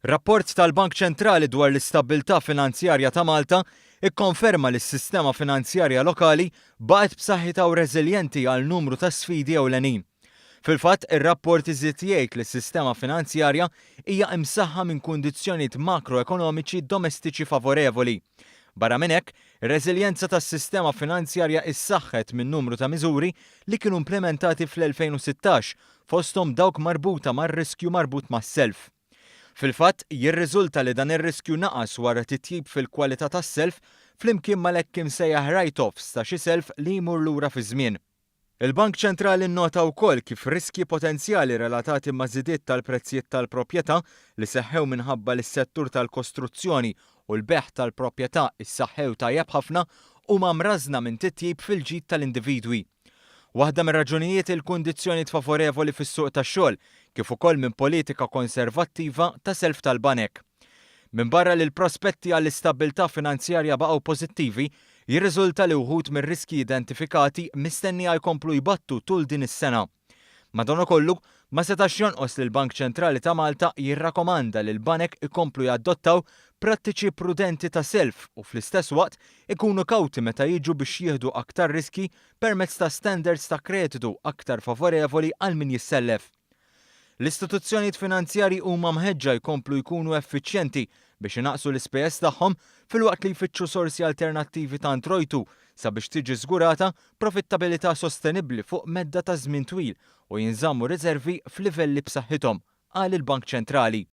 Rapport tal-Bank Ċentrali dwar l-istabbiltà finanzjarja ta' Malta ikkonferma li s-sistema finanzjarja lokali baqgħet b'saħħitha u reżiljenti għal numru ta' sfidi ewlenin. Fil-fatt, ir-rapport iżid jgħid li s-sistema finanzjarja hija imsaħħa minn kundizzjonijiet makroekonomiċi domestiċi favorevoli. Barra minn hekk, ir-reżiljenza tas-sistema finanzjarja issaħħet minn numru ta' miżuri li kienu implimentati fl-2016, fosthom dawk marbuta mar-riskju marbut mas-self. Fil-fatt, jirriżulta li dan ir-riskju naqas wara titjib fil-kwalità tas-self flimkien mal-hekk imsejjaħ write-offs ta' xi self li jmur lura fiż-żmien. Il-Bank Ċentrali nnota wkoll kif riskji potenzjali relatati ma' żidiet tal-prezzijiet tal-proprjetà li seħħew minħabba li s-settur tal-kostruzzjoni u l-bejgħ tal-proprjetà issaħħew tajjeb ħafna huma mrażżna minn titjib fil-ġid tal-individwi. Waħda mir-raġunijiet hi l-kundizzjonijiet favorevoli fis-suq tax-xogħol kif ukoll minn politika konservattiva ta' self tal-banek. Minbarra li l-prospetti għall-istabbiltà finanzjarja baqgħu pożittivi, jirriżulta li wħud mir-riskji identifikati mistennija jkomplu jbattu tul din is-sena. Madankollu, ma setax jonqos li l-Bank Ċentrali ta' Malta jirrakomanda li l-banek ikomplu jadottaw prattiċi prudenti ta' self u fl-istess waqt ikunu kawti meta jiġu biex jieħdu aktar riskji permezz ta' standards ta' kreditu aktar favorevoli għal min jissellef. L-istituzzjonijiet finanzjarji huma mħeġġa jkomplu jkunu effiċjenti biex inaqqsu l-ispejjeż tagħhom filwaqt li jfittxu sorsi alternattivi ta' introjtu sabiex tiġi żgurata profittabilità sostenibbli fuq medda ta' żmien twil u jinżammu riżervi f'livelli b'saħħithom, qal il-Bank Ċentrali.